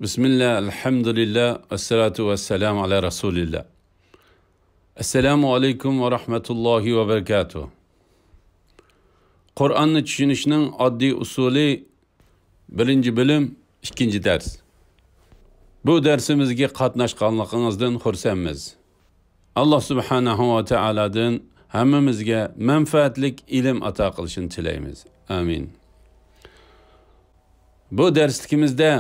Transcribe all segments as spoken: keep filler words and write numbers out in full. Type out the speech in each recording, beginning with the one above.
بىسمىللا، ئەلھەمدۇلىللا، ۋەسسالاتۇ ۋەسسالامۇ ئالا رەسۇلىللا. ئەسسالامۇ ئەلەيكۇم ۋە رەھمەتۇللاھى ۋە بەرىكاتۇھ. قۇرئاننى چۈشىنىشنىڭ ئاددىي ئۇسۇلى، بىرىنچى بۆلۈم، ئىككىنچى دەرس. بۇ دەرسىمىزگە قاتناشقانلىقىڭىزدىن خۇرسەنمىز. ئاللا سۇبھانەھۇ ۋە تائالادىن ھەممىمىزگە مەنپەئەتلىك ئىلىم ئاتا قىلىشىنى تىلەيمىز. ئامىن. بۇ دەرسلىكىمىزدە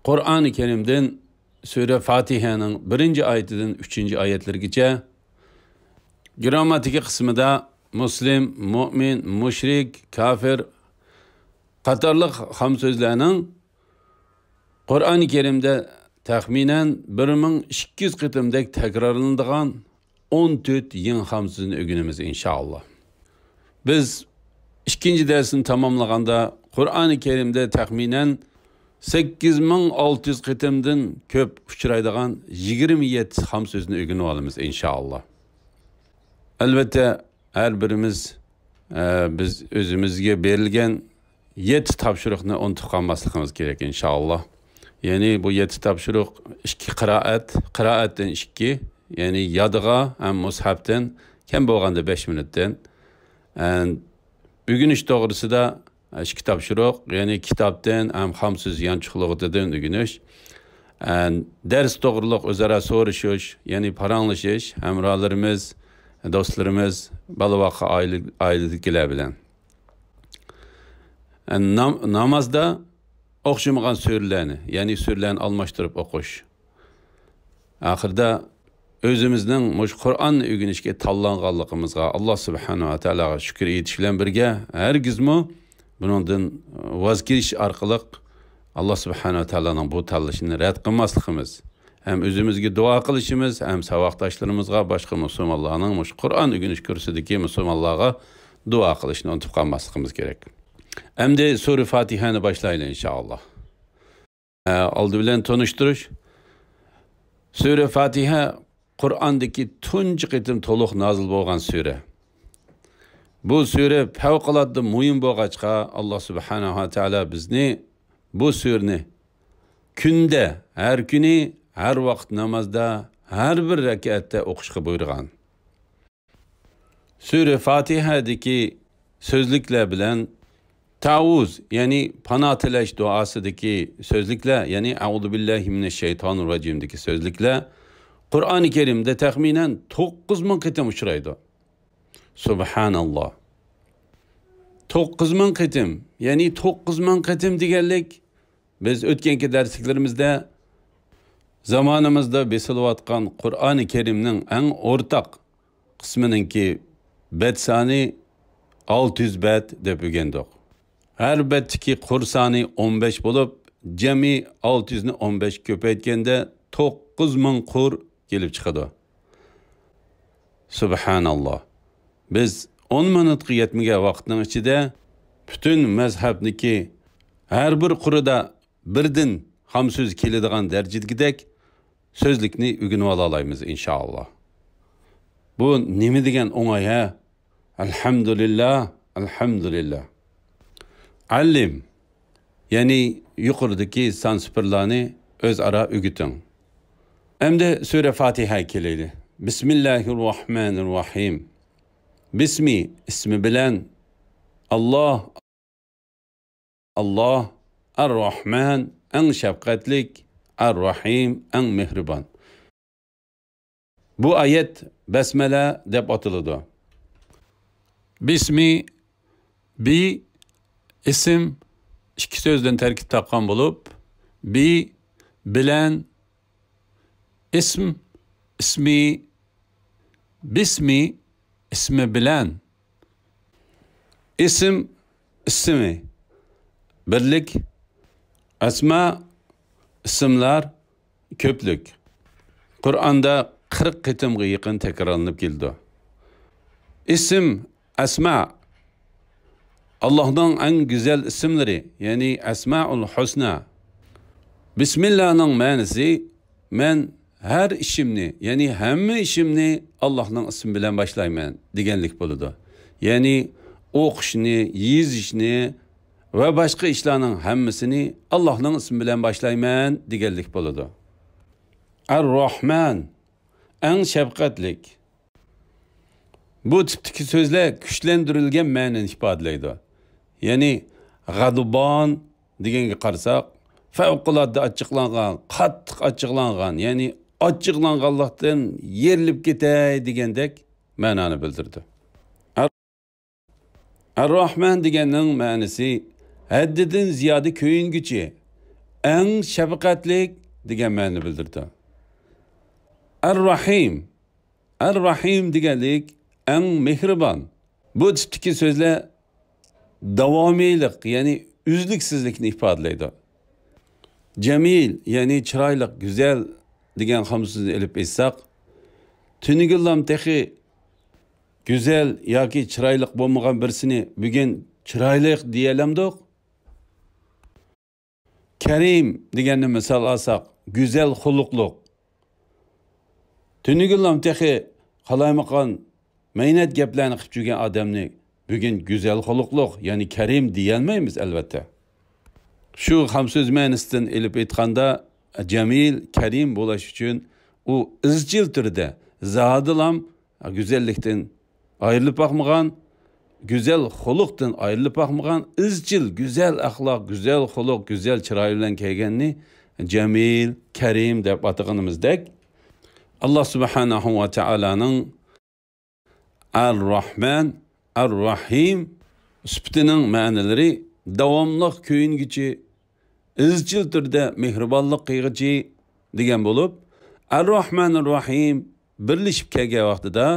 قۇرئانى كەرىمدىن سۈرە فاتىھەنىڭ بىرىنچى ئايىتىدىن ئۈچىنچى ئايەتلىرىگىچە، گىرامماتىكا قىسمىدا مۇسلىم، مۇئمىن، مۇشرىك، كافىر قاتارلىق خام سۆزلەرنىڭ قۇرئانى كەرىمدە تەخمىنەن بىر مىڭ ئىككى يۈز قېتىمدەك تەكرارلىنىدىغان ئون تۆت يېڭى خام سۆزنى ئۆگىنىمىز، ئىنشائاللا. بىز ئىككىنچى دەرسنى تاماملىغاندا، قۇرئانى كەرىمدە تەخمىنەن سەككىز مىڭ ئالتە يۈز قېتىمدىن كۆپ ئۇچرايدىغان يىگىرمە يەتتە خام سۆزنى ئۆگىنىۋالىمىز، ئىنشائاللا. ئەلۋەتتە، ھەر بىرىمىز، ئە، بىز ئۆزىمىزگە بېرىلگەن يەتتە تاپشۇرۇقنى ئۇنتۇپ قالماسلىقىمىز كېرەك، ئىنشائاللا. يەنى بۇ يەتتە تاپشۇرۇق، ئىككى قىرائەت، قىرائەتتىن ئىككى، يەنى يادىغا ھەم مۇسھەپتىن، كەم بولغاندا بەش مىنۇتتىن. ئە، ئۆگىنىش توغرىسىدا ئىككى تاپشۇرۇق، يەنى كىتابتىن ھەم خام سۆز يانچۇق لۇغىتىدىن ئۆگىنىش. ئە، دەرس توغرۇلۇق ئۆزئارا سورىشىش، يەنى پاراڭلىشىش، ھەمراھلىرىمىز، دوستلىرىمىز، بالا-ۋاقا ئائىلە-، ئائىلىدىكىلەر بىلەن. ئە، نام-، نامازدا ئوخشىمىغان سۈرىلەرنى، يەنى سۈرىلەرنى ئالماشتۇرۇپ ئوقۇش. ئاخىرىدا ئۆزىمىزنىڭ مۇشۇ قۇرئاننى ئۆگىنىشكە تاللانغانلىقىمىزغا ئاللا سۇبھانەھۇ ۋە تائالاغا شۈكۈر ئېيتىش بىلەن بىرگە، ھەرگىزمۇ بۇنىڭدىن ۋاز كېچىش ئارقىلىق ئاللا سۇبھانەھۇ ۋە تائالانىڭ بۇ تاللىشىنى رەت قىلماسلىقىمىز، ھەم ئۆزىمىزگە دۇئا قىلىشىمىز، ھەم ساۋاقداشلىرىمىزغا، باشقا مۇسۇلمانلارنىڭ مۇشۇ قۇرئان ئۆگىنىش كۇرسىدىكى مۇسۇلمانلارغا دۇئا قىلىشنى ئۇنتۇپ قالماسلىقىمىز كېرەك. ئەمدى سۈرە فاتىھەنى باشلايلى، ئىنشائاللا. ئە، ئالدى بىلەن تونۇشتۇرۇش. سۈرە فاتىھە قۇرئاندىكى تۇنجى قېتىم تولۇق نازىل بولغان سۈرە. بۇ سۈرە پەۋقۇلئاددە مۇھىم بولغاچقا، ئاللا سۇبھانەھۇ ۋە تائالا بىزنى بۇ سۈرىنى كۈندە، ھەر كۈنى، ھەر ۋاقىت نامازدا، ھەر بىر رەكەتتە ئوقۇشقا بۇيرۇغان. سۈرە فاتىھەدىكى سۆزلۈكلەر بىلەن تەئەۋۋۇز، يەنى پانا تىلەش دۇئاسىدىكى سۆزلۈكلەر، يەنى ئەئۇزۇ بىللاھى مىنەششەيتانىر راجىمدىكى سۆزلۈكلەر قۇرئانى كەرىمدە تەخمىنەن توققۇز مىڭ قېتىم ئۇچرايدۇ. سۇبھاناللا. توققۇز مىڭ قېتىم، يەنى توققۇز مىڭ قېتىم دېگەنلىك، بىز ئۆتكەنكى دەرسلىكلىرىمىزدە زامانىمىزدا بېسىلىۋاتقان قۇرئانى كەرىمنىڭ ئەڭ ئورتاق قىسمىنىڭكى بەت سانى ئالتە يۈز بەت دەپ ئۆگەندۇق. ھەر بەتتىكى قۇر سانى ئون بەش بولۇپ، جەمئىي ئالتە يۈزنى ئون بەشكە كۆپەيتكەندە توققۇز مىڭ قۇر كېلىپ چىقىدۇ. سۇبھاناللا. بىز ئون مىنۇتقا يەتمىگەن ۋاقىتنىڭ ئىچىدە پۈتۈن مەزھەپنىكى ھەر بىر قۇرىدا بىردىن خام سۆز كېلىدىغان دەرىجىدىكىدەك سۆزلۈكنى ئۆگىنىۋالالايمىز، ئىنشائاللا. بۇ نېمە دېگەن ئوڭاي، ھە؟ ئەلھەمدۇلىللا، ئەلھەمدۇلىللا. ئەللىم، يەنى يۇقىرىدىكى سان سىپىرلارنى ئۆزئارا ئۆگىتىڭ. ئەمدى سۈرە فاتىھەگە كېلەيلى. بىسمىللاھىر راھمانىر راھىم. بىسمى، ئىسمى بىلەن. ئاللا، ئاللا، ئەر-راھمان، ئەڭ شەپقەتلىك، ئەر-راھىم، ئەڭ مېھرىبان. بۇ ئايەت بەسمەلە دەپ ئاتىلىدۇ. بىسمى، بى، ئىسىم، ئىككى سۆزدىن تەركىب تاپقان بولۇپ، بى، بىلەن، ئىسم، ئىسمى، بىسمى، ئىسمى بىلەن. ئىسىم، ئىسمى، بىرلىك. ئەسما، ئىسىملار، كۆپلۈك. قۇرئاندا قىرىق قېتىمغا يېقىن تەكرارلىنىپ كېلىدۇ. ئىسىم، ئەسما، ئاللاھنىڭ ئەڭ گۈزەل ئىسىملىرى، يەنى ئەسمائۇل ھۇسنا. بىسمىللانىڭ مەنىسى، مەن ھەر ئىشىمنى، يەنى ھەممە ئىشىمنى ئاللاھنىڭ ئىسمى بىلەن باشلايمەن دېگەنلىك بولىدۇ. يەنى ئوقۇشنى، يېزىشنى ۋە باشقا ئىشلارنىڭ ھەممىسىنى ئاللاھنىڭ ئىسمى بىلەن باشلايمەن دېگەنلىك بولىدۇ. ئەر-راھمان، ئەڭ شەپقەتلىك. بۇ تىپتىكى سۆزلەر كۈچلەندۈرۈلگەن مەنىنى ئىپادىلەيدۇ. يەنى غەزۋان دېگەنگە قارىساق، پەۋقۇلئاددە ئاچچىقلانغان، قاتتىق ئاچچىقلانغان، يەنى ئاچچىقلانغانلىقتىن يېرىلىپ كېتەي دېگەندەك مەنانى بىلدۈرىدۇ. ئەر-، ئەر-راھمان دېگەننىڭ مەنىسى ھەددىدىن زىيادە كۆيۈنگۈچى، ئەڭ شەپقەتلىك دېگەن مەنىنى بىلدۈرىدۇ. ئەر-راھىم، ئەر-راھىم دېگەنلىك ئەڭ مېھرىبان. بۇ تىپتىكى سۆزلەر داۋامىيلىق، يەنى ئۈزلۈكسىزلىكنى ئىپادىلەيدۇ. جەمىل، يەنى چىرايلىق، گۈزەل دېگەن خام سۆزنى ئېلىپ ئېيتساق، تۈنۈگۈنلام تېخى گۈزەل ياكى چىرايلىق بولمىغان بىرسىنى بۈگۈن چىرايلىق دېيەلەمدۇق؟ كەرىم دېگەننى مىسال ئالساق، گۈزەل خۇلقلۇق. تۈنۈگۈنلام تېخى قالايمىقان مەينەت گەپلەرنى قىلىپ يۈرگەن ئادەمنى بۈگۈن گۈزەل خۇلقلۇق، يەنى كەرىم دېيەلمەيمىز، ئەلۋەتتە. شۇ خام سۆز مەنىسىدىن ئېلىپ ئېيتقاندا، جەمىل، كەرىم بولۇش ئۈچۈن ئۇ ئىزچىل تۈردە زادىلام گۈزەللىكتىن ئايرىلىپ باقمىغان، گۈزەل خۇلقتىن ئايرىلىپ باقمىغان، ئىزچىل گۈزەل ئەخلاق، گۈزەل خۇلق، گۈزەل چىراي بىلەن كەلگەننى جەمىل، كەرىم دەپ ئاتىغىنىمىزدەك، ئاللا سۇبھانەھۇ ۋە تائالانىڭ ئەر-راھمان، ئەر-راھىم سۈپىتىنىڭ مەنىلىرى داۋاملىق كۆيۈنگۈچى، ئىزچىل تۈردە مېھرىبانلىق قىلغۇچى دېگەن بولۇپ، ئەر-راھمانىر-راھىم بىرلىشىپ كەلگەن ۋاقتىدا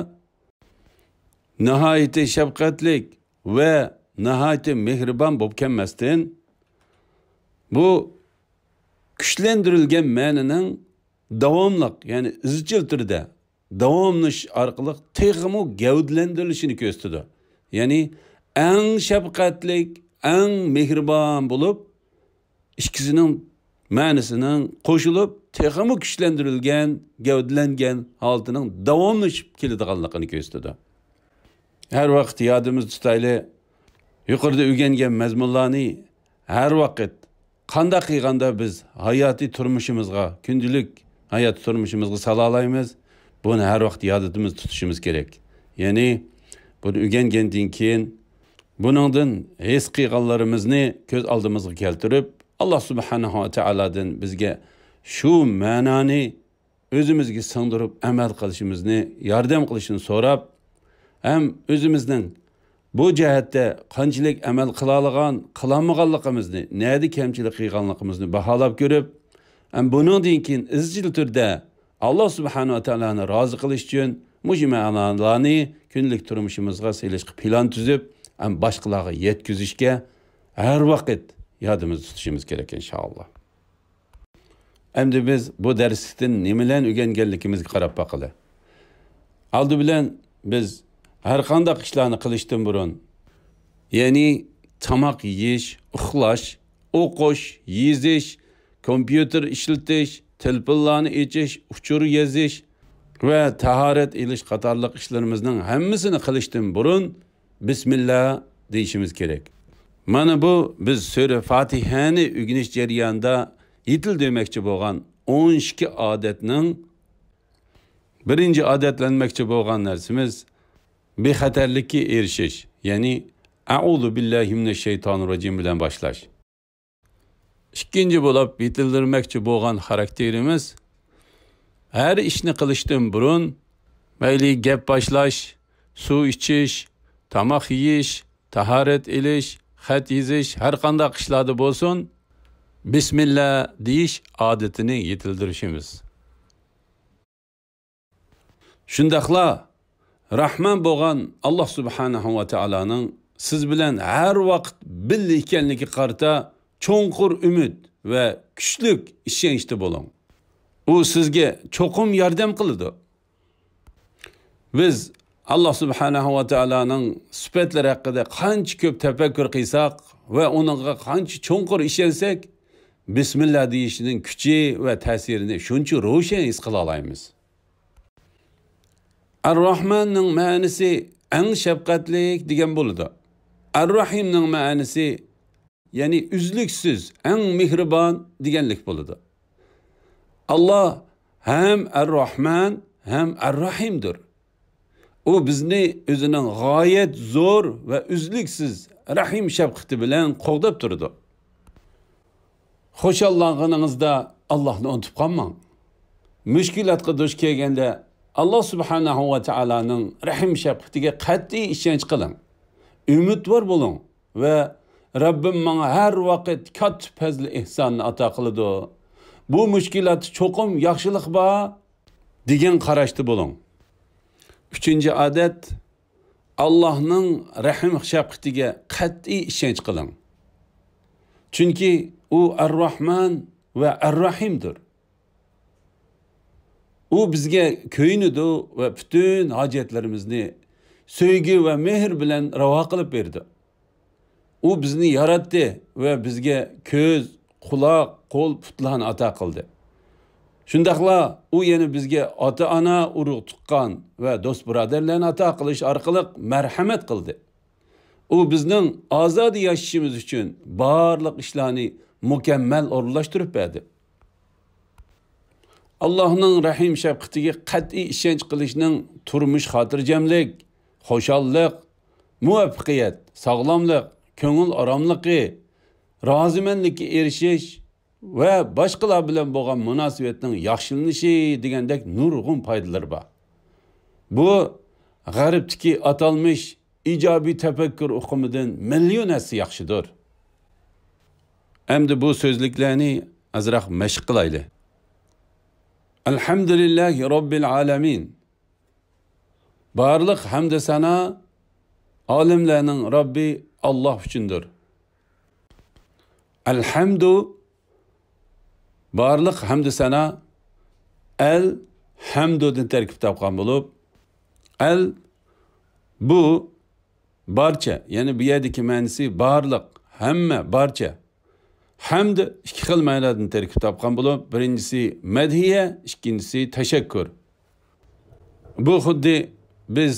ناھايىتى شەپقەتلىك ۋە ناھايىتى مېھرىبان بولۇپ كەلمەستىن، بۇ كۈچلەندۈرۈلگەن مەنىنىڭ داۋاملىق، يەنى ئىزچىل تۈردە داۋاملىشىش ئارقىلىق تېخىمۇ گەۋدىلەندۈرۈلۈشىنى كۆرسىتىدۇ. يەنى ئەڭ شەپقەتلىك، ئەڭ مېھرىبان بولۇپ، ئىككىسىنىڭ مەنىسىنىڭ قوشۇلۇپ، تېخىمۇ كۈچلەندۈرۈلگەن، گەۋدىلەنگەن ھالىتىنىڭ داۋاملىشىپ كېلىدىغانلىقىنى كۆرسىتىدۇ. ھەر ۋاقىت يادىمىزدا تۇتايلى، يۇقىرىدا ئۆگەنگەن مەزمۇنلارنى ھەر ۋاقىت قانداق قىلغاندا بىز ھاياتىي تۇرمۇشىمىزغا، كۈندىلىك ھاياتىي تۇرمۇشىمىزغا سالالايمىز؟ بۇنى ھەر ۋاقىت يادىمىزدا تۇتۇشىمىز كېرەك. يەنى بۇنى ئۆگەنگەندىن كېيىن بۇنىڭدىن ھېس قىلغانلىرىمىزنى كۆز ئالدىمىزغا كەلتۈرۈپ، ئاللا سۇبھانەھۇ ۋە تائالادىن بىزگە شۇ مەنانى ئۆزىمىزگە سىڭدۈرۈپ ئەمەل قىلىشىمىزنى ياردەم قىلىشىنى سوراپ، ھەم ئۆزىمىزنىڭ بۇ جەھەتتە قانچىلىك ئەمەل قىلالىغان، قىلالمىغانلىقىمىزنى، نەدە كەمچىلىك قىلغانلىقىمىزنى باھالاپ كۆرۈپ، ھەم بۇنىڭدىن كېيىن ئىزچىل تۈردە ئاللا سۇبھانەھۇ ۋە تائالانى رازى قىلىش ئۈچۈن مۇشۇ مەنالارنى كۈندىلىك تۇرمۇشىمىزغا سېلىشقا پىلان تۈزۈپ، ھەم باشقىلارغا يەتكۈزۈشكە ھەر ۋاقىت يادىمىزدا تۇتۇشىمىز كېرەك، ئىنشائاللا. ئەمدى بىز بۇ دەرسلىكتىن نېمىلەرنى ئۆگەنگەنلىكىمىزگە قاراپ باقىلى. ئالدى بىلەن بىز ھەر قانداق ئىشلارنى قىلىشتىن بۇرۇن، يەنى تاماق يېيىش، ئۇخلاش، ئوقۇش، يېزىش، كومپيۇتېر ئىشلىتىش، تېلېفونلارنى ئېچىش، ئۇچۇر يېزىش ۋە تاھارەت ئېلىش قاتارلىق ئىشلىرىمىزنىڭ ھەممىسىنى قىلىشتىن بۇرۇن، بىسمىللا دېيىشىمىز كېرەك. مانا بۇ بىز سۈرە فاتىھەنى ئۆگىنىش جەريانىدا يېتىلدۈرمەكچى بولغان ئون ئىككى ئادەتنىڭ بىرىنچى ئادەتلەنمەكچى بولغان نەرسىمىز بىخەتەرلىككە ئېرىشىش، يەنى ئەئۇزۇ بىللاھى مىنەششەيتانىر راجىم بىلەن باشلاش. ئىككىنچى بولۇپ يېتىلدۈرمەكچى بولغان خاراكتېرىمىز، ھەر ئىشنى قىلىشتىن بۇرۇن، مەيلى گەپ باشلاش، سۇ ئىچىش، تاماق يېيىش، تاھارەت ئېلىش، خەت يېزىش، ھەر قانداق ئىشلاردا بولسۇن، بىسمىللا دېيىش ئادىتىنى يېتىلدۈرۈشىمىز. شۇنداقلا راھمان بولغان ئاللا سۇبھانەھۇ ۋە تائالانىڭ سىز بىلەن ھەر ۋاقىت بىللە ئىكەنلىكىگە قارىتا چوڭقۇر ئۈمىد ۋە كۈچلۈك ئىشەنچتە بولۇڭ. ئۇ سىزگە چوقۇم ياردەم قىلىدۇ. بىز ئاللا سۇبھانەھۇ ۋە تائالانىڭ سۈپەتلىرى ھەققىدە قانچە كۆپ تەپەككۇر قىلساق ۋە ئۇنىڭغا قانچە چوڭقۇر ئىشەنسەك، بىسمىللا دېيىشنىڭ كۈچى ۋە تەسىرىنى شۇنچە روشەن ھېس قىلالايمىز. ئەر-راھماننىڭ مەنىسى ئەڭ شەپقەتلىك دېگەن بولىدۇ. ئەر-راھىمنىڭ مەنىسى يەنى ئۈزلۈكسىز، ئەڭ مېھرىبان دېگەنلىك بولىدۇ. ئاللا ھەم ئەر-راھمان، ھەم ئەر-راھىمدۇر. ئۇ بىزنى ئۆزىنىڭ غايەت زور ۋە ئۈزلۈكسىز رەھىم شەپقىتى بىلەن قوغداپ تۇرىدۇ. خۇشاللانغىنىڭىزدا ئاللاھنى ئۇنتۇپ قالماڭ. مۈشكۈلاتقا دۇچ كەلگەندە، ئاللا سۇبھانەھۇ ۋە تائالانىڭ رەھىم شەپقىتىگە قەتئىي ئىشەنچ قىلىڭ. ئۈمىدۋار بولۇڭ ۋە رەببىم ماڭا ھەر ۋاقىت كاتتا پەزلى ئېھساننى ئاتا قىلىدۇ. بۇ مۈشكۈلاتتا چوقۇم ياخشىلىق بار، دېگەن قاراشتا بولۇڭ. ئۈچىنچى ئادەت، ئاللاھنىڭ رەھىم شەپقىتىگە قەتئىي ئىشەنچ قىلىڭ. چۈنكى ئۇ ئەر-راھمان ۋە ئەر-راھىمدۇر. ئۇ بىزگە كۆيۈنىدۇ ۋە پۈتۈن ھاجەتلىرىمىزنى سۆيگۈ ۋە مېھىر بىلەن راۋا قىلىپ بېرىدۇ. ئۇ بىزنى ياراتتى ۋە بىزگە كۆز، قۇلاق، قول، پۇتلارنى ئاتا قىلدى. شۇنداقلا ئۇ يەنە بىزگە ئاتا-ئانا، ئۇرۇق-تۇغقان ۋە دوست-بۇرادەرلەرنى ئاتا قىلىش ئارقىلىق مەرھەمەت قىلدى. ئۇ بىزنىڭ ئازادە ياشىشىمىز ئۈچۈن بارلىق ئىشلارنى مۇكەممەل ئورۇنلاشتۇرۇپ بەردى. ئاللاھنىڭ رەھىم شەپقىتىگە قەتئىي ئىشەنچ قىلىشنىڭ تۇرمۇش خاتىرجەملىك، خۇشاللىق، مۇۋەپپەقىيەت، ساغلاملىق، كۆڭۈل ئاراملىقى، رازىمەنلىككە ئېرىشىش ۋە باشقىلار بىلەن بولغان مۇناسىۋەتنىڭ ياخشىلىنىشى دېگەندەك نۇرغۇن پايدىلىرى بار. بۇ غەربتىكى ئاتالمىش ئىجابىي تەپەككۇر ئۇقۇمىدىن مىليون ھەسسە ياخشىدۇر. ئەمدى بۇ سۆزلۈكلەرنى ئازراق مەشىق قىلايلى. ئەلھەمدۇلىللاھى رەببىل ئالەمىن. بارلىق ھەمدۇ سانا ئالەملەرنىڭ رەببى ئاللاھ ئۈچۈندۇر. ئەلھەمدۇ، بارلىق ھەمدۇ سانا ئەل ھەمدۇدىن تەركىب تاپقان بولۇپ، ئەل بۇ بارچە، يەنى بۇ يەردىكى مەنىسى بارلىق، ھەممە، بارچە. ھەمد ئىككى خىل مەنادىن تەركىب تاپقان بولۇپ، بىرىنچىسى مەدھىيە، ئىككىنچىسى تەشەككۇر. بۇ خۇددى بىز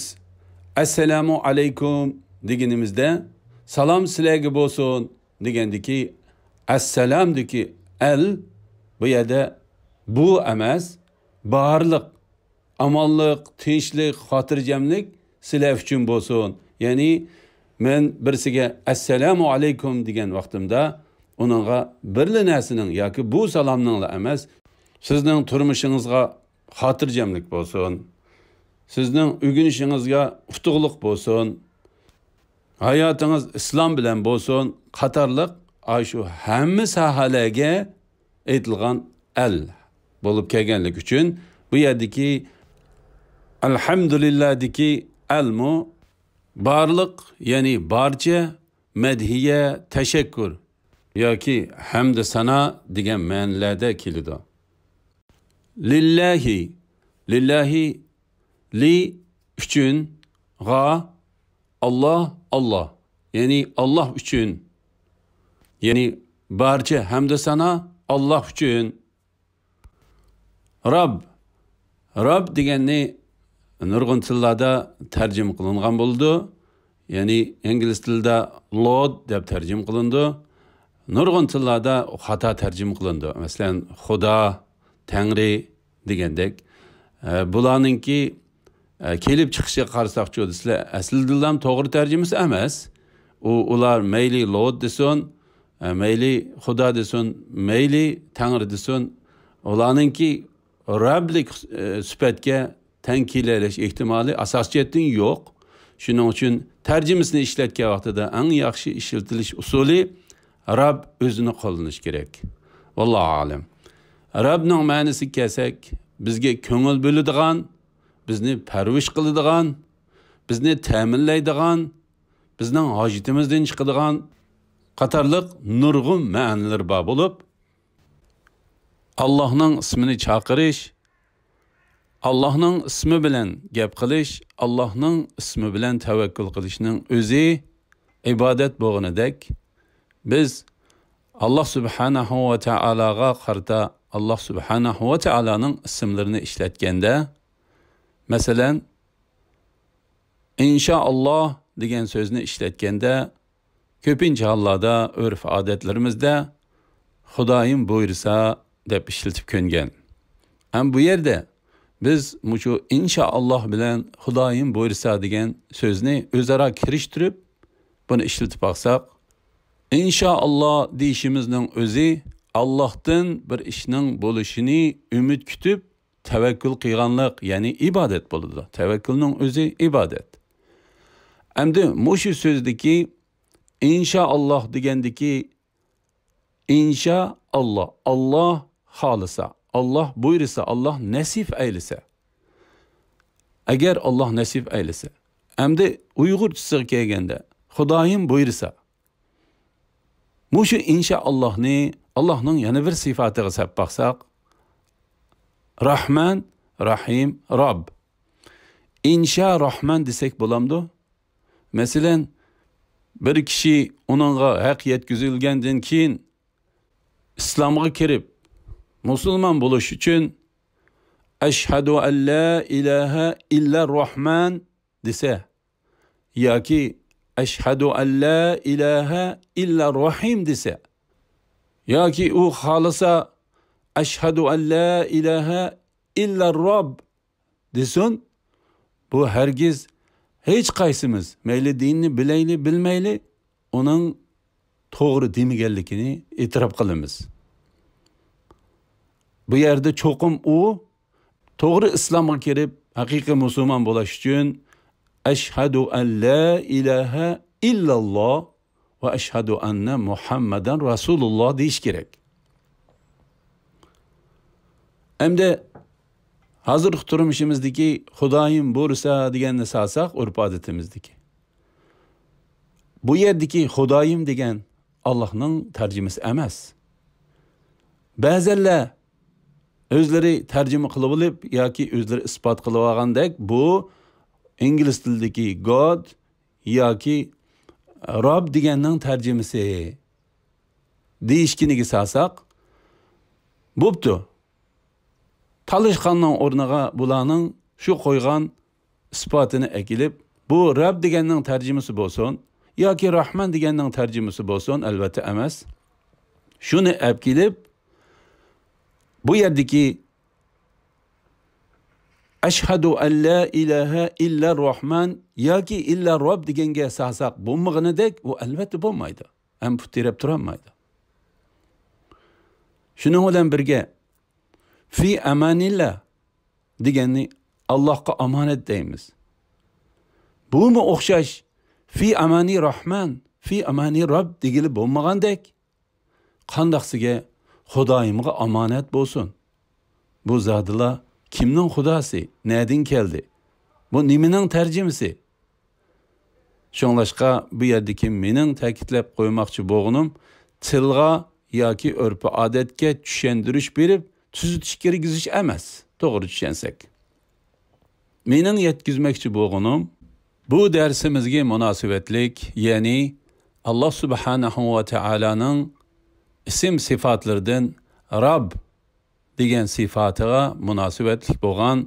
«ئەسسالامۇ ئەلەيكۇم» دېگىنىمىزدە، «سالام سىلەرگە بولسۇن» دېگەندىكى «ئەسسالام»دىكى «ئەل» بۇ يەردە «بۇ» ئەمەس، بارلىق ئامانلىق، تىنچلىق، خاتىرجەملىك سىلەر ئۈچۈن بولسۇن. يەنى مەن بىرسىگە «ئەسسالامۇ ئەلەيكۇم» دېگەن ۋاقتىمدا، ئۇنىڭغا بىرلا نەرسىنىڭ ياكى بۇ سالامنىڭلا ئەمەس، «سىزنىڭ تۇرمۇشىڭىزغا خاتىرجەملىك بولسۇن، سىزنىڭ ئۆگىنىشىڭىزگە ئۇتۇقلۇق بولسۇن، ھاياتىڭىز ئىسلام بىلەن بولسۇن» قاتارلىق ئاشۇ ھەممە ساھەلەرگە ئېيتىلغان «ئەل» بولۇپ كەلگەنلىكى ئۈچۈن، بۇ يەردىكى «ئەلھەمدۇلىللا»دىكى «ئەلمۇ» بارلىق، يەنى بارچە، مەدھىيە، تەشەككۇر ياكى ھەمدۇ سانا دېگەن مەنىلەردە كېلىدۇ. لىللاھى، لىللاھى، لى ئۈچۈن، غا، ئاللا، ئاللا، يەنى ئاللا ئۈچۈن. يەنى بارچە ھەمدۇ سانا ئاللا ئۈچۈن. رەب، رەب دېگەننى نۇرغۇن تىللاردا تەرجىمە قىلىنغان بولىدۇ. يەنى ئىنگلىز تىلىدا لورد دەپ تەرجىمە قىلىنىدۇ. نۇرغۇن تىللاردا خاتا تەرجىمە قىلىنىدۇ. مەسىلەن، خۇدا، تەڭرى دېگەندەك. ئە، بۇلارنىڭكى، ئە، كېلىپ چىقىشىغا قارىساقچۇ دېسىلە، ئەسلىدىنلا توغرا تەرجىمىسى ئەمەس. ئۇ، ئۇلار مەيلى لورد دېسۇن، ئە، مەيلى خۇدا دېسۇن، مەيلى تەڭرى دېسۇن، ئۇلارنىڭكى رەبلىك، ئە، سۈپەتكە تەڭ كېلەلەش ئېھتىمالى ئاساسىي جەھەتتىن يوق. شۇنىڭ ئۈچۈن تەرجىمىسىنى ئىشلەتكەن ۋاقتىدا ئەڭ ياخشى ئىشلىتىلىش ئۇسۇلى رەب ئۆزىنى قوللىنىش كېرەك. ۋاللاھۇ ئەلەم. رەبنىڭ مەنىسىگە كەلسەك، بىزگە كۆڭۈل بۆلىدىغان، بىزنى پەرۋىش قىلىدىغان، بىزنى تەمىنلەيدىغان، بىزنىڭ ھاجىتىمىزدىن چىقىدىغان قاتارلىق نۇرغۇن مەنىلىرى بار بولۇپ، ئاللاھنىڭ ئىسمىنى چاقىرىش، ئاللاھنىڭ ئىسمى بىلەن گەپ قىلىش، ئاللاھنىڭ ئىسمى بىلەن تەۋەككۈل قىلىشنىڭ ئۆزى ئىبادەت بولغىنىدەك، بىز ئاللاھ سۇبھانەھۇ ۋە تائالاغا قارىتا ئاللاھ سۇبھانەھۇ ۋە تائالانىڭ ئىسىملىرىنى ئىشلەتكەندە، مەسىلەن، ئىنشائاللاھ دېگەن سۆزنى ئىشلەتكەندە، كۆپىنچە ھاللاردا ئۆرپ-ئادەتلىرىمىزدە «خۇدايىم بۇيرۇسا» دەپ ئىشلىتىپ كۆنگەن. ھەم بۇ يەردە بىز مۇشۇ «ئىنشائاللا» بىلەن «خۇدايىم بۇيرۇسا» دېگەن سۆزنى ئۆزئارا كىرىشتۈرۈپ، بۇنى ئىشلىتىپ باقساق، «ئىنشائاللا» دېيىشىمىزنىڭ ئۆزى ئاللاھتىن بىر ئىشنىڭ بولۇشىنى ئۈمىد كۈتۈپ، تەۋەككۈل قىلغانلىق، يەنى ئىبادەت بولىدۇ. تەۋەككۈلنىڭ ئۆزى ئىبادەت. ئەمدى مۇشۇ سۆزدىكى «ئىنشائاللا» دېگەندىكى «ئىنشائاللا»، ئاللا خالىسا، ئاللا بۇيرۇسا، ئاللا نەسىپ ئەيلىسە. ئەگەر ئاللا نەسىپ ئەيلىسە. ئەمدى ئۇيغۇرچىسىغا كەلگەندە، «خۇدايىم بۇيرۇسا». مۇشۇ «ئىنشائاللاھنى» ئاللاھنىڭ يەنە بىر سىپاتىغا سەپ باقساق، راھمان، راھىم، راب. «ئىنشا راھمان» دېسەك بولامدۇ؟ مەسىلەن، بىر كىشى ئۇنىڭغا ھەق يەتكۈزۈلگەندىن كېيىن ئىسلامغا كىرىپ، مۇسۇلمان بولۇش ئۈچۈن «ئەشھەدۇ ئەللا ئىلاھە ئىللا راھمان» دېسە، ياكى «ئەشھەدۇ ئەللا ئىلاھە ئىللا راھىم» دېسە، ياكى ئۇ خالىسا «ئەشھەدۇ ئەللا ئىلاھە ئىللا راب» دېسۇن، بۇ ھەرگىز ھېچقايسىمىز، مەيلى دىننى بىلەيلى، بىلمەيلى، ئۇنىڭ توغرا دېمىگەنلىكىنى ئېتىراپ قىلىمىز. بۇ يەردە چوقۇم ئۇ توغرا ئىسلامغا كىرىپ، ھەقىقىي مۇسۇلمان بولۇش ئۈچۈن «ئەشھەدۇ ئەللا ئىلاھە ئىللاللا ۋە ئەشھەدۇ ئەننە مۇھەممەدەن رەسۇلۇللا» دېيىش كېرەك. ئەمدى ھازىرقى تۇرمۇشىمىزدىكى «خۇدايىم بۇيرۇسا» دېگەننى سالساق، ئۆرپ-ئادىتىمىزدىكى، بۇ يەردىكى «خۇدايىم» دېگەن ئاللاھنىڭ تەرجىمىسى ئەمەس. بەزەنلەر ئۆزلىرى تەرجىمە قىلىۋېلىپ ياكى ئۆزلىرى ئىسپات قىلىۋالغاندەك، بۇ ئىنگلىز تىلىدىكى «گاد» ياكى «راب» دېگەننىڭ تەرجىمىسى دېيىشكىنىگە سالساق، بوپتۇ. تالىشقاننىڭ ئورنىغا بۇلارنىڭ شۇ قويغان ئىسپاتىنى ئەكېلىپ، بۇ «رەب» دېگەننىڭ تەرجىمىسى بولسۇن ياكى «راھمان» دېگەننىڭ تەرجىمىسى بولسۇن، ئەلۋەتتە ئەمەس. شۇنى ئەپ كېلىپ، بۇ يەردىكى «ئەشھەدۇ ئەللا ئىلاھە ئىللا راھمان ياكى ئىللا راب» دېگەنگە سالساق بولمىغىنىدەك، ئۇ ئەلۋەتتە بولمايدۇ. ھەم پۇت تىرەپ تۇرالمايدۇ. شۇنىڭ بىلەن بىرگە، «فى ئەمانىللا» دېگەننى «ئاللاھقا ئامانەت» دەيمىز. بۇمۇ ئوخشاش «فى ئەمانى راھمان، فى ئەمانى راب» دېگىلى بولمىغاندەك، قانداقسىگە «خۇدايىمغا ئامانەت بولسۇن». بۇ زادىلا كىمنىڭ خۇداسى، نەدىن كەلدى؟ بۇ نېمىنىڭ تەرجىمىسى؟ شۇڭلاشقا بۇ يەردىكى مېنىڭ تەكىتلەپ قويماقچى بولغىنىم، تىلغا ياكى ئۆرپ-ئادەتكە چۈشەندۈرۈش بېرىپ، تۈزىتىش كىرگۈزۈش ئەمەس، توغرا چۈشەنسەك. مېنىڭ يەتكۈزمەكچى بولغىنىم، بۇ دەرسىمىزگە مۇناسىۋەتلىك، يەنى ئاللا سۇبھانەھۇ ۋە تائالانىڭ ئىسىم سىفاتلىرىدىن راب دېگەن سىفاتىغا مۇناسىۋەتلىك بولغان،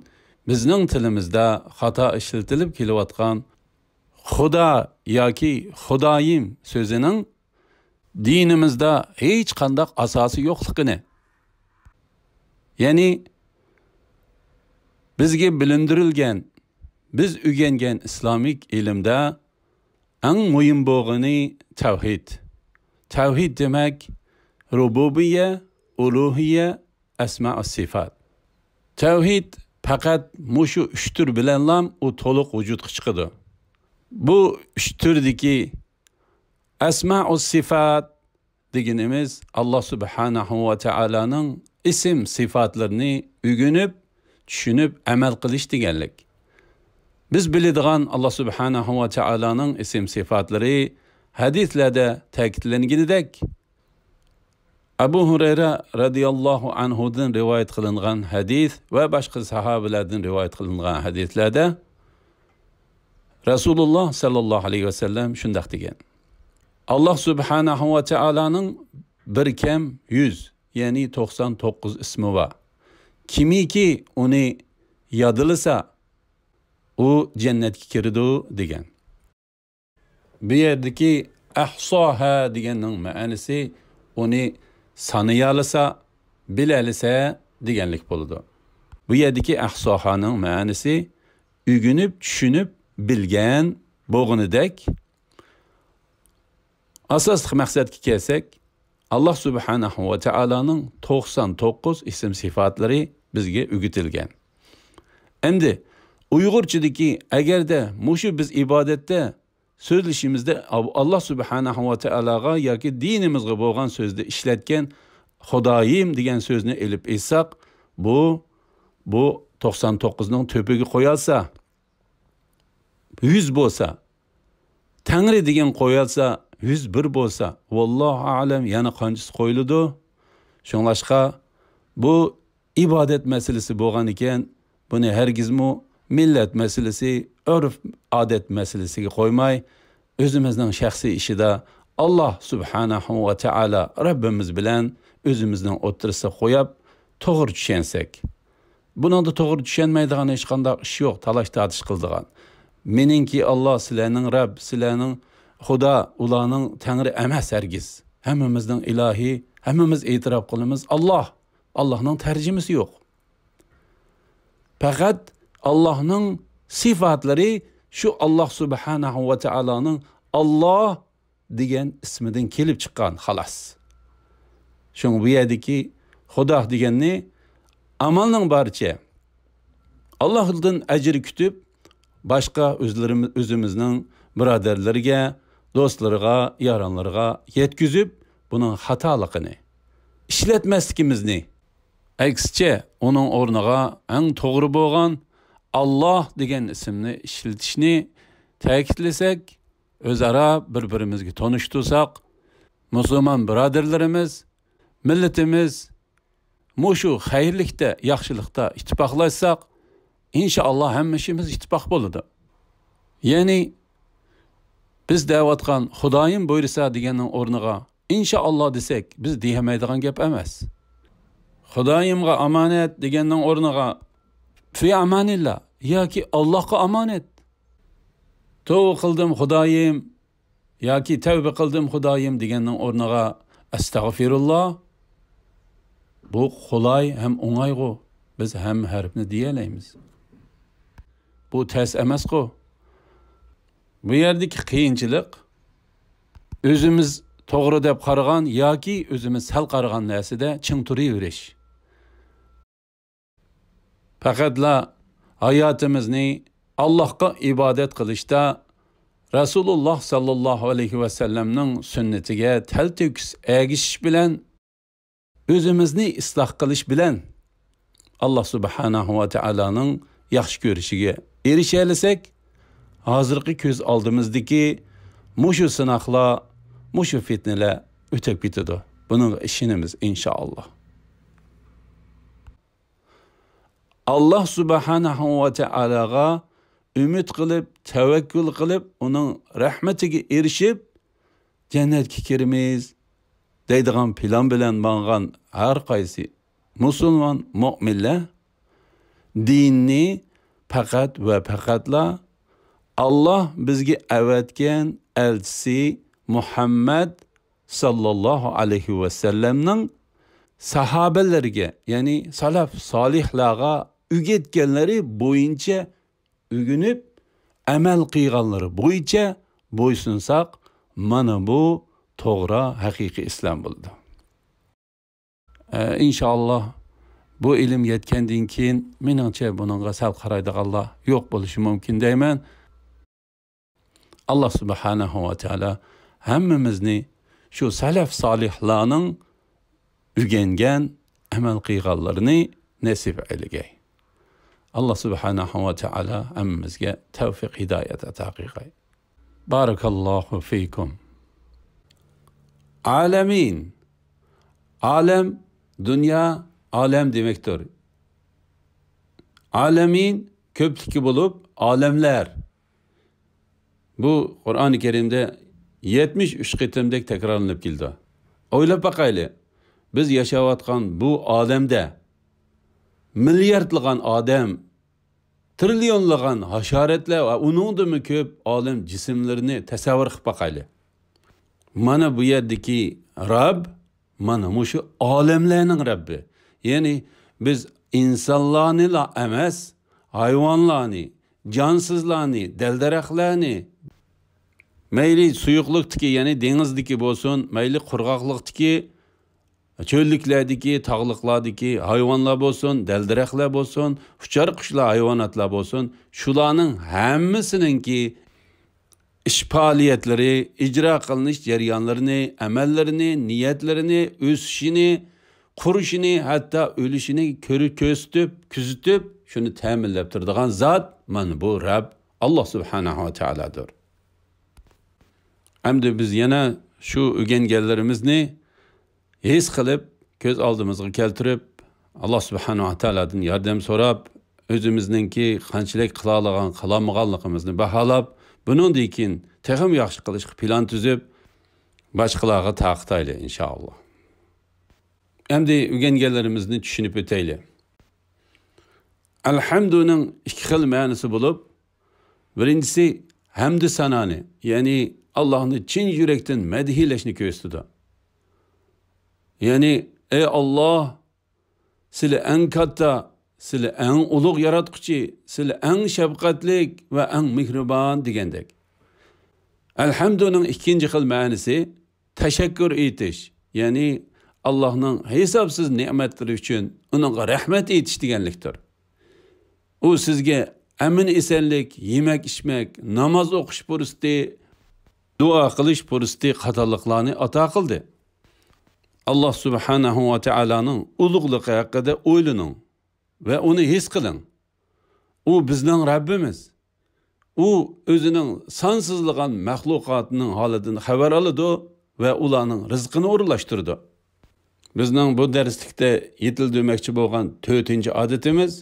بىزنىڭ تىلىمىزدا خاتا ئىشلىتىلىپ كېلىۋاتقان «خۇدا» ياكى «خۇدايىم» سۆزىنىڭ دىنىمىزدا ھېچقانداق ئاساسى يوقلۇقىنى، يەنى بىزگە بىلىندۈرۈلگەن، بىز ئۆگەنگەن ئىسلامىك ئىلىمدە ئەڭ مۇھىم بولغىنى تەۋھىد. تەۋھىد دېمەك، رۇبۇبىيە، ئۇلۇھىيە، ئەسما سىفات. تەۋھىد پەقەت مۇشۇ ئۈچ تۈر بىلەنلام ئۇ تولۇق ۋۇجۇدقا چىقىدۇ. بۇ ئۈچ تۈردىكى ئەسما سىفات دېگىنىمىز ئاللا سۇبھانەھۇ ۋە تائالانىڭ ئىسىم سىفاتلىرىنى ئۆگىنىپ، چۈشىنىپ، ئەمەل قىلىش دېگەنلىك. بىز بىلىدىغان ئاللا سۇبھانەھۇ ۋە تائالانىڭ ئىسىم سىفاتلىرى ھەدىسلەردە تەكىتلەنگىنىدەك، ئەبۇ ھۇرەيرە رەزىياللاھۇ ئەنھۇدىن رىۋايەت قىلىنغان ھەدىس ۋە باشقا ساھابىلەردىن رىۋايەت قىلىنغان ھەدىسلەردە رەسۇلۇللا سەللەللاھۇ ئەلەيھى ۋەسەللەم شۇنداق دېگەن: «ئاللا سۇبھانەھۇ ۋە تائالانىڭ بىر كەم يۈز، يەنى توقسان توققۇز ئىسمى بار. كىمكى ئۇنى يادلىسا، ئۇ جەننەتكە كىرىدۇ» دېگەن. بۇ يەردىكى ئەھساھا دېگەننىڭ مەنىسى ئۇنى سانىيالىسا، بىلەلىسە دېگەنلىك بولىدۇ. بۇ يەردىكى ئەھساھانىڭ مەنىسى ئۆگىنىپ، چۈشىنىپ، بىلگەن بولغىنىدەك. ئاساسلىق مەقسەتكە كەلسەك، ئاللا سۇبھانەھۇ ۋە تائالانىڭ توقسان توققۇز ئىسىم سىپاتلىرى بىزگە ئۆگىتىلگەن. ئەمدى ئۇيغۇرچىدىكى ئەگەردە مۇشۇ بىز ئىبادەتتە سۆزلىشىمىزدە ئاللا سۇبھانەھۇ ۋە تائالاغا ياكى دىنىمىزغا بولغان سۆزدە ئىشلەتكەن خۇدايىم دېگەن سۆزنى ئېلىپ ئېيتساق، بۇ، بۇ توقسان توققۇزنىڭ تۆپىگە قويالسا، يۈز بولسا، تەڭرى دېگەن قويالسا، يۈز بىر بولسا، ۋاللاھۇ ئەلەم، يەنە قانچىسى قويۇلىدۇ؟ شۇڭلاشقا، بۇ ئىبادەت مەسىلىسى بولغان ئىكەن، بۇنى ھەرگىزمۇ مىللەت مەسىلىسى، ئۆرپ-ئادەت مەسىلىسىگە قويماي، ئۆزىمىزنىڭ شەخسىي ئىشىدا ئاللا سۇبھانەھۇ ۋە تائالا رەببىمىز بىلەن ئۆزىمىزنىڭ ئوتتۇرىسىغا قويۇپ، توغرا چۈشەنسەك. بۇنىڭدا توغرا چۈشەنمەيدىغان ھېچقانداق ئىش يوق، تالاش-تارتىش قىلىدىغان. مېنىڭكى ئاللا، سىلەرنىڭ رەب، سىلەرنىڭ خۇدا، ئۇلارنىڭ تەڭرى ئەمەس ھەرگىز. ھەممىمىزنىڭ ئىلاھى، ھەممىمىز ئېتىراپ قىلىمىز، ئاللا. ئاللانىڭ تەرجىمىسى يوق. پەقەت ئاللانىڭ سىپاتلىرى شۇ ئاللا سۇبھانەھۇ ۋە تائالانىڭ ئاللا دېگەن ئىسمىدىن كېلىپ چىققان، خالاس. شۇڭا بۇ يەردىكى خۇدا دېگەننى ئامالنىڭ بارىچە ئاللاھتىن ئەجىر كۈتۈپ، باشقا ئۆزلىرىمىز، ئۆزىمىزنىڭ بۇرادەرلىرىگە، دوستلىرىغا، يارانلىرىغا يەتكۈزۈپ، بۇنىڭ خاتالىقىنى ئىشلەتمەسلىكىمىزنى، ئەكسىچە، ئۇنىڭ ئورنىغا ئەڭ توغرا بولغان ئاللا دېگەن ئىسىمنى ئىشلىتىشنى تەكىتلىسەك، ئۆزئارا بىر-بىرىمىزگە تونۇشتۇرساق، مۇسۇلمان بۇرادەرلىرىمىز، مىللىتىمىز مۇشۇ خەيرلىكتە، ياخشىلىقتا ئىتتىپاقلاشساق، ئىنشائاللا ھەممە ئىشىمىز ئىتتىپاق بولىدۇ. يەنى بىز دەۋاتقان خۇدايىم بۇيرۇسا دېگەننىڭ ئورنىغا ئىنشائاللا دېسەك، بىز دېيەلمەيدىغان گەپ ئەمەس. خۇدايىمغا ئامانەت دېگەننىڭ ئورنىغا في أمان الله ياكى ئاللاھقا ئامانەت. توۋا قىلدىم خۇدايىم ياكى تەۋبە قىلدىم خۇدايىم دېگەننىڭ ئورنىغا ئەستەغفىرۇللا. بۇ قولاي ھەم ئوڭايغۇ. بىز ھەممە ھەرپنى دېيەلەيمىز. بۇ تەس ئەمەسقۇ؟ بۇ يەردىكى قىيىنچىلىق ئۆزىمىز توغرا دەپ قارىغان ياكى ئۆزىمىز سەل قارىغان نەرسىدە چىڭ تۇرۇۋېرىش. پەقەتلا ھاياتىمىزنى ئاللاھقا ئىبادەت قىلىشتا، رەسۇلۇللاھ ساللاللاھۇ ئەلەيھى ۋەسەللەمنىڭ سۈننىتىگە تەلتۆكۈس ئەگىشىش بىلەن، ئۆزىمىزنى ئىسلاھ قىلىش بىلەن، ئاللاھ سۇبھانەھۇ ۋە تائالانىڭ ياخشى كۆرۈشىگە ئېرىشەلىسەك، ھازىرقى كۆز ئالدىمىزدىكى مۇشۇ سىناقلار، مۇشۇ پىتنىلەر ئۆتۈپ كېتىدۇ. بۇنىڭغا ئىشىنىمىز، ئىنشائاللاھ. ئاللاھ سۇبھانەھۇ ۋە تائالاغا ئۈمىد قىلىپ، تەۋەككۈل قىلىپ، ئۇنىڭ رەھمىتىگە ئېرىشىپ، جەننەتكە كىرىمىز دەيدىغان پىلان بىلەن ماڭغان ھەر قايسى مۇسۇلمان مۆمىنلەر دىننى پەقەت ۋە پەقەتلا ئاللاھ بىزگە ئەۋەتكەن ئەلچىسى مۇھەممەد ساللاللاھۇ ئەلەيھى ۋەسەللەمنىڭ ساھابىلىرىگە، يەنى سەلەف سالىھلارغا ئۆگەتكەنلىرى بويىچە ئۆگىنىپ، ئەمەل قىلغانلىرى بويىچە بويسۇنساق، مانا بۇ توغرا، ھەقىقىي ئىسلام بولىدۇ. ئە، ئىنشائاللاھ، بۇ ئىلىم يەتكەندىن كېيىن، مېنىڭچە، بۇنىڭغا سەل قارايدىغانلار يوق بولۇشى مۇمكىن دەيمەن. ئاللاھ سۇبھانەھۇ ۋە تائالا ھەممىمىزنى شۇ سەلەف سالىھلارنىڭ ئۆگەنگەن، ئەمەل قىلغانلىرىنى نېسىپ ئەيلىگەي. ئاللاھ سۇبھانەھۇ ۋە تائالا ھەممىمىزگە تەۋفىق، ھىدايەت ئاتا قىلغاي. بارىكاللاھۇ فىكۇم. ئالەمىن. ئالەم، دۇنيا، ئالەم دېمەكتۇر. ئالەمىن كۆپلۈكى بولۇپ، ئالەملەر. بۇ قۇرئانى كەرىمدە يەتمىش ئۈچ قېتىمدەك تەكرارلىنىپ كېلىدۇ. ئويلاپ باقايلى، بىز ياشاۋاتقان بۇ ئالەمدە مىلياردلىغان ئادەم، تىرىليونلىغان ھاشاراتلار ۋە ئۇنىڭدىنمۇ كۆپ ئالەم جىسىملىرىنى تەسەۋۋۇر قىلىپ باقايلى. مانا بۇ يەردىكى رەب، مانا مۇشۇ ئالەملەرنىڭ رەببى. يەنى بىز ئىنسانلارنىلا ئەمەس، ھايۋانلارنى، جانسىزلارنى، دەل-دەرەخلەرنى، مەيلى سۇيۇقلۇقتىكى، يەنى دېڭىزدىكى بولسۇن، مەيلى قۇرغاقلىقتىكى، چۆللۈكلەردىكى، تاغلىقلاردىكى ھايۋانلار بولسۇن، دەل-دەرەخلەر بولسۇن، ئۇچار قۇشلار، ھايۋاناتلار بولسۇن، شۇلارنىڭ ھەممىسىنىڭكى ئىش پائالىيەتلىرى، ئىجرا قىلىنىش جەريانلىرىنى، ئەمەللىرىنى، نىيەتلىرىنى، ئۆسۈشىنى، قۇرۇشىنى، ھەتتا ئۆلۈشىنى كۆرۈپ، كۆزىتىپ، كۆزىتىپ، شۇنى تەمىنلەپ تۇرىدىغان زات مانا بۇ رەب، ئاللا سۇبھانەھۇ ۋە تائالادۇر. ئەمدى بىز يەنە شۇ ئۆگەنگەنلىرىمىزنى ھېس قىلىپ، كۆز ئالدىمىزغا كەلتۈرۈپ، ئاللا سۇبھانەھۇ ۋە تائالادىن ياردەم سوراپ، ئۆزىمىزنىڭكى قانچىلىك قىلالىغان، قىلالمىغانلىقىمىزنى باھالاپ، بۇنىڭدىن كېيىن تېخىمۇ ياخشى قىلىشقا پىلان تۈزۈپ، باشقىلارغا تارقىتايلى، ئىنشائاللا. ئەمدى ئۆگەنگەنلىرىمىزنى چۈشىنىپ ئۆتەيلى. ئەلھەمدۇنىڭ ئىككى خىل مەنىسى بولۇپ، بىرىنچىسى ھەمدۇ سانانى، يەنى ئاللاھنى چىن يۈرەكتىن مەدھىيلەشنى كۆرسىتىدۇ. يەنى، ئەي ئاللاھ، سىلى ئەڭ كاتتا، سىلى ئەڭ ئۇلۇغ ياراتقۇچى، سىلى ئەڭ شەپقەتلىك ۋە ئەڭ مېھرىبان دېگەندەك. ئەلھەمدۇنىڭ ئىككىنچى خىل مەنىسى تەشەككۈر ئېيتىش، يەنى ئاللاھنىڭ ھېسابسىز نېمەتلىرى ئۈچۈن ئۇنىڭغا رەھمەت ئېيتىش دېگەنلىكتۇر. ئۇ سىزگە ئەمىن-ئېسەنلىك، يېمەك-ئىچمەك، ناماز ئوقۇش پۇرسىتى، دۇئا قىلىش پۇرسىتى قاتارلىقلارنى ئاتا قىلدى. ئاللاھ سۇبھانەھۇ ۋە تائالانىڭ ئۇلۇغلۇقى ھەققىدە ئويلىنىڭ ۋە ئۇنى ھېس قىلىڭ. ئۇ بىزنىڭ رەببىمىز. ئۇ ئۆزىنىڭ سانسىزلىغان مەخلۇقاتىنىڭ ھالىدىن خەۋەر ئالىدۇ ۋە ئۇلارنىڭ رىزقىنى ئورۇنلاشتۇرىدۇ. بىزنىڭ بۇ دەرسلىكتە يېتىلدۈرمەكچى بولغان تۆتىنچى ئادىتىمىز،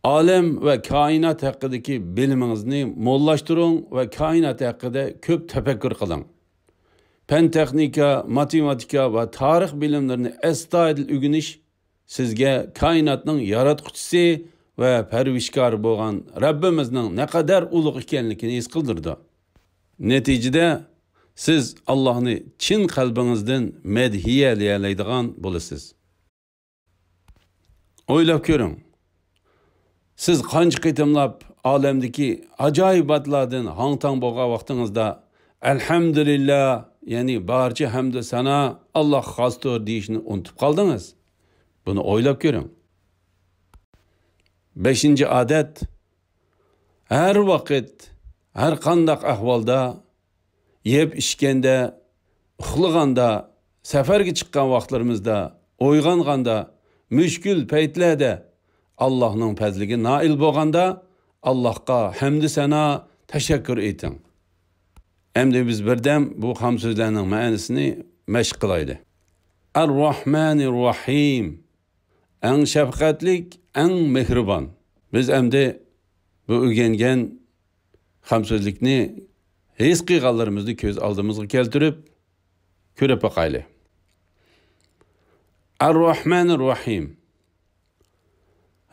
ئالەم ۋە كائىنات ھەققىدىكى بىلىمىڭىزنى موللاشتۇرۇڭ ۋە كائىنات ھەققىدە كۆپ تەپەككۇر قىلىڭ. پەن-تېخنىكا، ماتېماتىكا ۋە تارىخ بىلىملىرىنى ئەستايىدىل ئۆگىنىش سىزگە كائىناتنىڭ ياراتقۇچىسى ۋە پەرۋىشكارى بولغان رەببىمىزنىڭ نەقەدەر ئۇلۇغ ئىكەنلىكىنى ھېس قىلدۇرىدۇ. نەتىجىدە، سىز ئاللاھنى چىن قەلبىڭىزدىن مەدھىيەلىيەلەيدىغان بولىسىز. ئويلاپ كۆرۈڭ، سىز قانچە قېتىملاپ ئالەمدىكى ئاجايىباتلاردىن ھاڭ-تاڭ بولغان ۋاقتىڭىزدا، ئەلھەمدۇلىللا، يەنى بارچە ھەمدۇ سانا ئاللاھقا خاستۇر دېيىشنى ئۇنتۇپ قالدىڭىز؟ بۇنى ئويلاپ كۆرۈڭ. بەشىنچى ئادەت، ھەر ۋاقىت، ھەر قانداق ئەھۋالدا، يەپ ئىچكەندە، ئۇخلىغاندا، سەپەرگە چىققان ۋاقىتلىرىمىزدا، ئويغانغاندا، مۈشكۈل پەيتلەردە، ئاللاھنىڭ پەزلىگە نائىل بولغاندا، ئاللاھقا ھەمدۇ سانا، تەشەككۈر ئېيتىڭ. ئەمدى بىز بىردەم بۇ خام سۆزلەرنىڭ مەنىسىنى مەشىق قىلايلى. ئەر-راھمانىر راھىم. ئەڭ شەپقەتلىك، ئەڭ مېھرىبان. بىز ئەمدى بۇ ئۆگەنگەن خام سۆزلۈكنى ھېس قىلغانلىرىمىزنى كۆز ئالدىمىزغا كەلتۈرۈپ، كۆرۈپ باقايلى. ئەر-راھمانىر راھىم.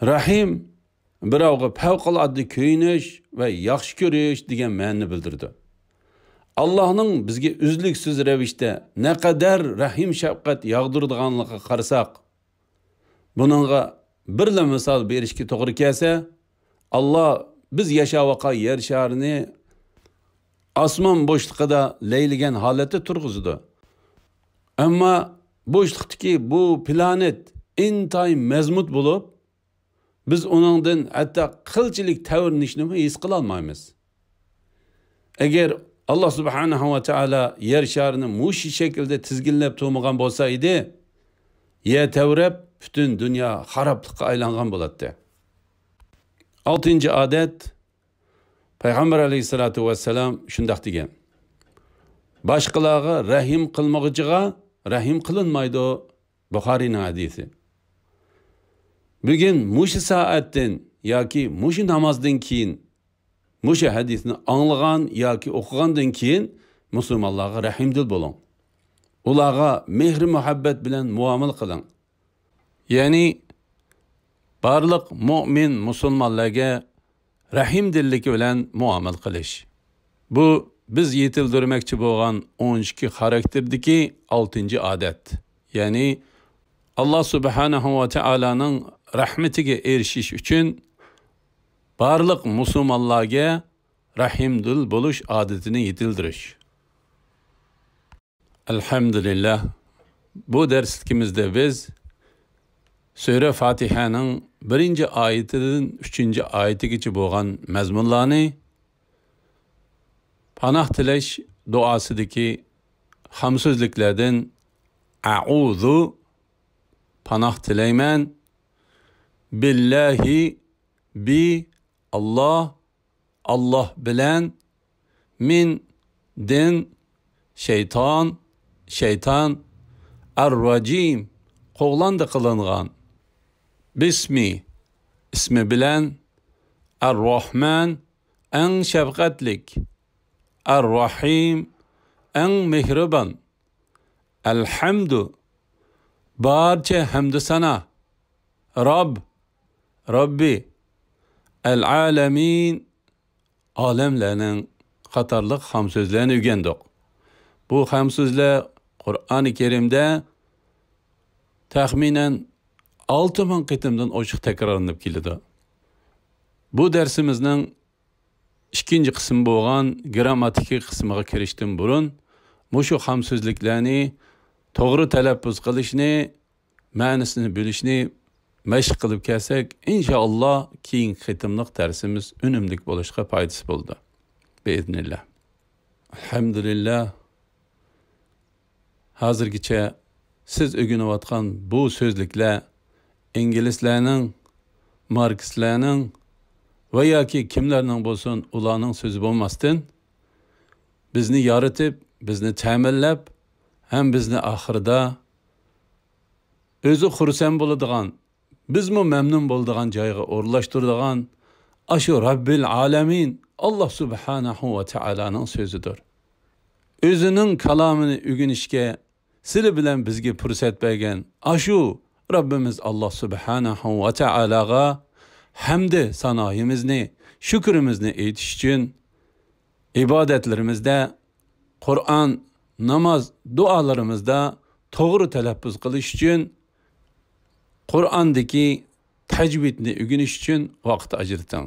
راھىم بىراۋغا پەۋقۇلئاددە كۆيۈنۈش ۋە ياخشى كۆرۈش دېگەن مەنىنى بىلدۈرىدۇ. ئاللاھنىڭ بىزگە ئۈزلۈكسىز رەۋىشتە نەقەدەر رەھىم-شەپقەت ياغدۇرىدىغانلىقىغا قارىساق، بۇنىڭغا بىرلا مىسال بېرىشكە توغرا كەلسە، ئاللا بىز ياشاۋاتقان يەر شارىنى ئاسمان بوشلۇقىدا لەيلىگەن ھالەتتە تۇرغۇزىدۇ. ئەمما بوشلۇقتىكى بۇ پلانېت ئىنتايىن مەزمۇت بولۇپ، بىز ئۇنىڭدىن ھەتتا قىلچىلىك تەۋرىنىشنىمۇ ھېس قىلالمايمىز. ئەگەر ئاللا سۇبھانەھۇ ۋە تائالا يەر شارىنى مۇشۇ شەكىلدە تىزگىنلەپ تۇرمىغان بولسا ئىدى، يەر تەۋرەپ، پۈتۈن دۇنيا خارابلىققا ئايلانغان بولاتتى. ئالتىنچى ئادەت، پەيغەمبەر ئەلەيھىسسالاتۇ ۋەسسالام شۇنداق دېگەن: «باشقىلارغا رەھىم قىلمىغۇچىغا رەھىم قىلىنمايدۇ.» بۇخارىينىڭ ھەدىسى. بۈگۈن مۇشۇ سائەتتىن ياكى مۇشۇ نامازدىن كېيىن، مۇشۇ ھەدىسنى ئاڭلىغان ياكى ئوقۇغاندىن كېيىن مۇسۇلمانلارغا رەھىمدىل بولۇڭ. ئۇلارغا مېھرى-مۇھەببەت بىلەن مۇئامىلە قىلىڭ. يەنى بارلىق مۆمىن مۇسۇلمانلارغا رەھىمدىللىكى بىلەن مۇئامىلە قىلىش. بۇ بىز يېتىلدۈرمەكچى بولغان ئون ئىككى خاراكتېردىكى ئالتىنچى ئادەت. يەنى، ئاللا سۇبھانەھۇ ۋە تائالانىڭ رەھمىتىگە ئېرىشىش ئۈچۈن بارلىق مۇسۇلمانلارغا رەھىمدىل بولۇش ئادىتىنى يېتىلدۈرۈش. ئەلھەمدۇلىللاھ. بۇ دەرسلىكىمىزدە بىز سۈرە فاتىھەنىڭ بىرىنچى ئايىتىدىن ئۈچىنچى ئايىتىگىچە بولغان مەزمۇنلارنى، پاناھ تىلەش دۇئاسىدىكى خام سۆزلۈكلەردىن ئەئۇزۇ، پاناھ تىلەيمەن، بىللاھى، بى، ئاللا، ئاللا بىلەن، مىن، دىن، شەيتان، شەيتان، ئەرراجىم، قوغلاندى قىلىنغان، بىسمى، ئىسمى بىلەن، ئەرراھمان، ئەڭ شەپقەتلىك، ئەرراھىم، ئەڭ مېھرىبان، ئەلھەمدۇ، بارچە ھەمدۇ سانا، راب، رەببى، ئەلئالەمىن، ئالەملەرنىڭ قاتارلىق خام سۆزلەرنى ئۆگەندۇق. بۇ خام سۆزلەر قۇرئانى كەرىمدە تەخمىنەن ئالتە مىڭ قېتىمدىن ئوشۇق تەكرارلىنىپ كېلىدۇ. بۇ دەرسىمىزنىڭ ئىككىنچى قىسمى بولغان گىرامماتىكا قىسمىغا كىرىشتىن بۇرۇن، مۇشۇ خام سۆزلۈكلەرنى توغرا تەلەپپۇز قىلىشنى، مەنىسىنى بىلىشنى مەشىق قىلىپ كەلسەك، ئىنشائاللا، كېيىنكى قېتىملىق دەرسىمىز ئۈنۈملۈك بولۇشقا پايدىسى بولىدۇ. بىئىزنىللا. ئەلھەمدۇلىللا. ھازىرغىچە سىز ئۆگىنىۋاتقان بۇ سۆزلۈكلەر ئىنگلىزلەرنىڭ، ماركسلەرنىڭ ۋە ياكى كىملەرنىڭ بولسۇن، ئۇلارنىڭ سۆزى بولماستىن، بىزنى يارىتىپ، بىزنى تەمىنلەپ ھەم بىزنى ئاخىرىدا ئۆزى خۇرسەن بولىدىغان، بىزمۇ مەمنۇن بولىدىغان جايغا ئورۇنلاشتۇرىدىغان ئاشۇ رەببىل ئالەمىن، ئاللا سۇبھانەھۇ ۋە تائالانىڭ سۆزىدۇر. ئۆزىنىڭ كالامىنى ئۆگىنىشكە سىلى بىلەن بىزگە پۇرسەت بەرگەن ئاشۇ رەببىمىز ئاللا سۇبھانەھۇ ۋە تائالاغا ھەمدى سانايىمىزنى، شۈكرىمىزنى ئېيتىش ئۈچۈن، ئىبادەتلىرىمىزدە، قۇرئان، ناماز، دۇئالىرىمىزدا توغرا تەلەپپۇز قىلىش ئۈچۈن، قۇرئاندىكى تەجۋىدنى ئۆگىنىش ئۈچۈن ۋاقىت ئاجرىتىڭ.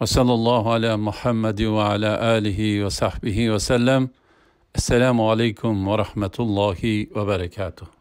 وصلى الله على محمد وعلى آله وصحبه وسلم. السلام عليكم ورحمة الله وبركاته.